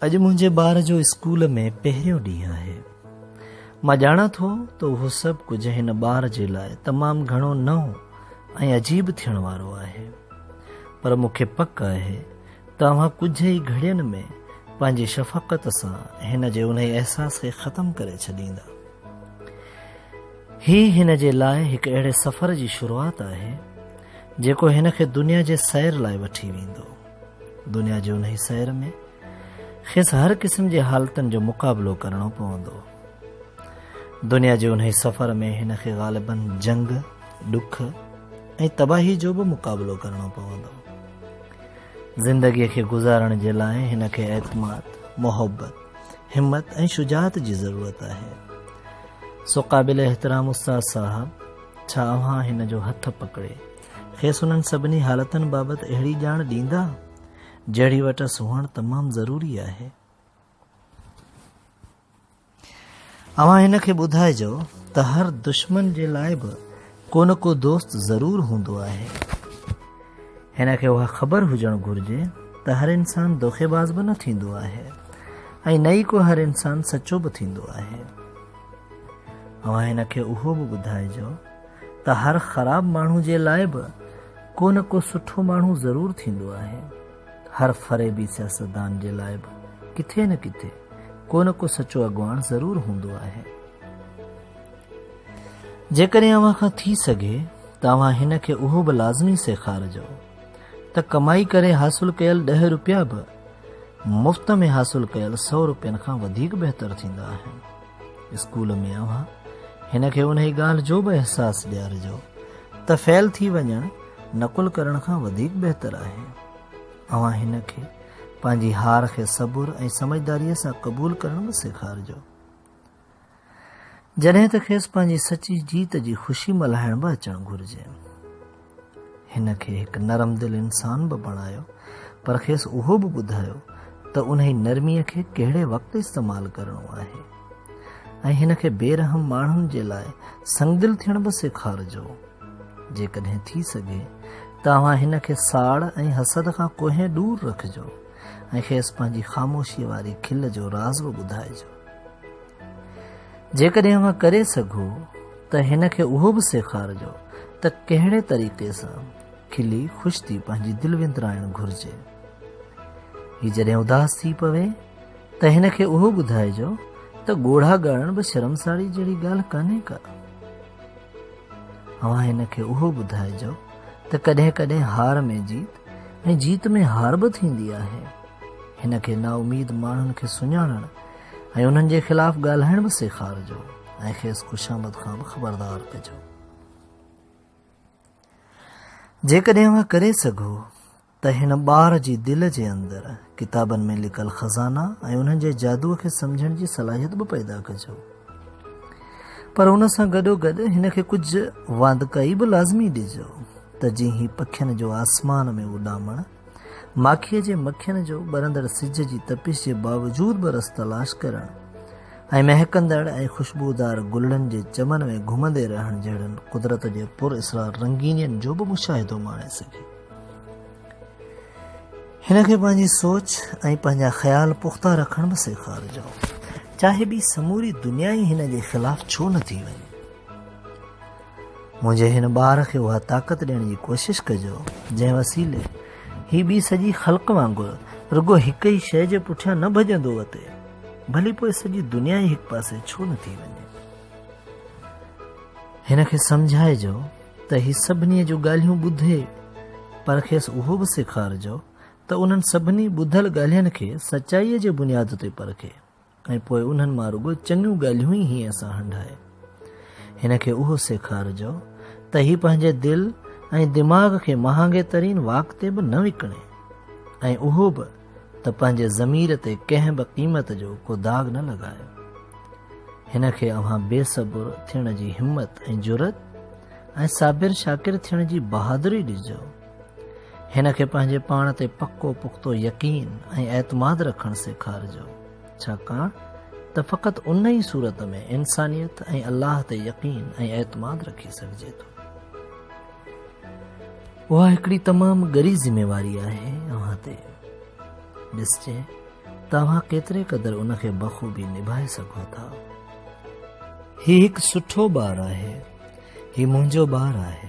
اڄ منهنجي ٻار جو اسڪول ۾ پهريون ڏينهن آهي. مان ڄاڻان ٿو ته اهو سڀ ڪجهه هن ٻار جي لاء تمام گهڻو نئون ۽ عجيب ٿيڻ وارو آهي. پر مون کي پڪ آهي ته اوهان ڪجهه ئي گهڙين ۾ پنهنجي شفقت سان هن جي انهي احساس کي ختم ڪري ڇڏيندا. هي هن جي لاء هڪ اهڙي سفر جي شروعات آهي، جيڪو هن کي دنيا جي سير لاء وٺي ويندو. دنيا جي انهي سير ۾ کيس هر قسم جي حالتن جو مقابلو ڪرڻو پوندو. دنيا جي انهي سفر ۾ هن کي غالباً جنگ، ڏک ۽ تباهي جو به مقابلو ڪرڻو پوندو. زندگيء کي گذارڻ جي لاء هن کي اعتماد، محبت، همت ۽ شجاعت جي ضرورت آهي. سو قابل احترام استاد صاحب، ڇا اوهان هن جو هٿ پڪڙي کيس انهن سڀني حالتن بابت اهڙي ڄاڻ ڏيندا، جهڙي وٽس هئڻ تمام ضروري آهي؟ اوهان هن کي ٻڌائجو ته هر دشمن جي لاء به ڪو نه ڪو دوست ضرور هوندو آهي. هن کي اها خبر هجڻ گهرجي ته هر انسان دوکيباز به نه ٿيندو آهي ۽ نه ئي ڪو هر انسان سچو به ٿيندو آهي. اوهان هن کي اهو به ٻڌائجو ته هر خراب ماڻهو جي لاء به ڪو نه ڪو سٺو ماڻهو ضرور ٿيندو آهي. هر فريبي سياستدان جي لاء به ڪٿي نه ڪٿي ڪو نه ڪو سچو اڳواڻ ضرور هوندو آهي. جيڪڏهن اوهان کان ٿي سگهي ته اوهان هن کي اهو به لازمي سيکارجو ته ڪمائي ڪري حاصل ڪيل ڏهه روپيا به مفت ۾ حاصل ڪيل سئو روپين کان وڌيڪ بهتر ٿيندا آهن. اسڪول ۾ اوهان هن کي انهي ڳالهه جو به احساس ڏيارجو ته فيل ٿي وڃڻ نقل ڪرڻ کان وڌيڪ بهتر آهي. اوهان هن کي پنهنجي هار کي صبر ۽ سمجهداريء سان قبول ڪرڻ به سيکارجو. جڏهن ته کيس پنهنجي سچي جيت جي خوشي ملهائڻ به اچڻ گهرجي. هن کي هڪ نرم دل انسان به بڻايو پر کيس اهو به ٻڌايو ته انهي نرميء کي ڪهڙي وقت استعمال ڪرڻو آهي ۽ هن کي بي رحم ماڻهن جي لاء سنگدل ٿيڻ به سيکارجو. جيڪڏهن ٿي سگهي ته اوهان هن کي ساڙ ۽ حسد کان ڪوهين ڏور رکجو ۽ کيس پنهنجي خاموشيء واري کل جو راز به ٻڌائجو. جيڪڏهن اوهان ڪري سگهو ته هن کي اهو به سيکارجو ته ڪهڙي طريقي سان کلي خوش ٿي پنهنجي دل وندرائڻ گهرجي. هي جڏهن اداس ٿي پوي ته هن کي اهو ٻڌائجو ته ڳوڙها ڳاڙڻ به شرمساري جهڙي ڳالهه ڪانهي ڪا. اوهان هن کي اهو ٻڌائجو ته ڪڏهن ڪڏهن هار ۾ جيت ۽ جيت ۾ هار به ٿيندي آهي. هن کي نااميد ماڻهن کي سڃاڻڻ ۽ انهن جي خلاف ڳالهائڻ به سيکارجو ۽ کيس خوشامد کان به خبردار ڪجو. جيڪڏهن اوهان ڪري سگهو ته هن ٻار جي دل جي اندر ڪتابن ۾ لڪل خزانا ۽ انهن جي جادوء کي سمجهڻ جي صلاحيت به پيدا ڪجو. پر ان سان گڏوگڏ هن کي ڪجهه واندڪائي به لازمي ڏجو ته جيئن هي پکين جو آسمان ۾ اڏامڻ، ماکيء جي مکين جو ٻرندڙ سج جي تپش جي باوجود به رس تلاش ڪرڻ ۽ مهڪندڙ ۽ خوشبودار گلڙن جي چمن ۾ گهمندي رهڻ جهڙن قدرت جي پراسرار رنگينين جو به مشاهدو ماڻي سگهي. هن کي پنهنجي سوچ ۽ پنهنجا خيال پختا رکڻ به سيکارجو، چاهي ٻي سموري دنيا ئي هن جي خلاف ڇو نه ٿي وڃي. منهنجي هن ٻار کي اها طاقت ڏيڻ جي ڪوشش ڪجو، جنهن وسيلي هي ٻي سڄي خلق وانگر رڳو هڪ ئي شيء جي پٺيان نه ڀڄندو وتي، ڀلي پوء سڄي دنيا ئي هڪ پاسي ڇو نه ٿي وڃي. هن کي سمجهائجو ته هي سڀني جون ڳالهيون ٻڌي، پر کيس اهو به سيکارجو ته انهن سڀني ٻڌل ڳالهين کي سچائيء جي بنياد تي پرکي. ۽ پوء انهن مان رڳو چڱيون ڳالهيون ئي هينئين سان هنڍائي. هن کي اهو سيکارجو ته هي پنهنجي دل ۽ دماغ کي مهانگي ترين واڪ تي به نه وڪڻي ۽ اهو به ته پنهنجي ضمير تي ڪنهن به قيمت جو ڪو داغ نه لڳائي. هن کي اوهان بي صبر ٿيڻ جي همت ۽ جرئت ۽ صابر شاڪر ٿيڻ جي بهادري ڏجو. هن کي پنهنجي پاڻ تي پڪو پختو يقين ۽ اعتماد رکڻ سيکارجو، ڇاڪاڻ ته فقط ان ئي صورت ۾ انسانيت ۽ الله تي يقين ۽ اعتماد رکي سگهجي ٿو. اها هڪڙي تمام ڳري ذميواري آهي اوهان تي. ڏسجي ته اوهان ڪيتري قدر ان کي بخوبي نڀائي سگهو ٿا. هي هڪ سٺو ٻار آهي. هي منهنجو ٻار آهي.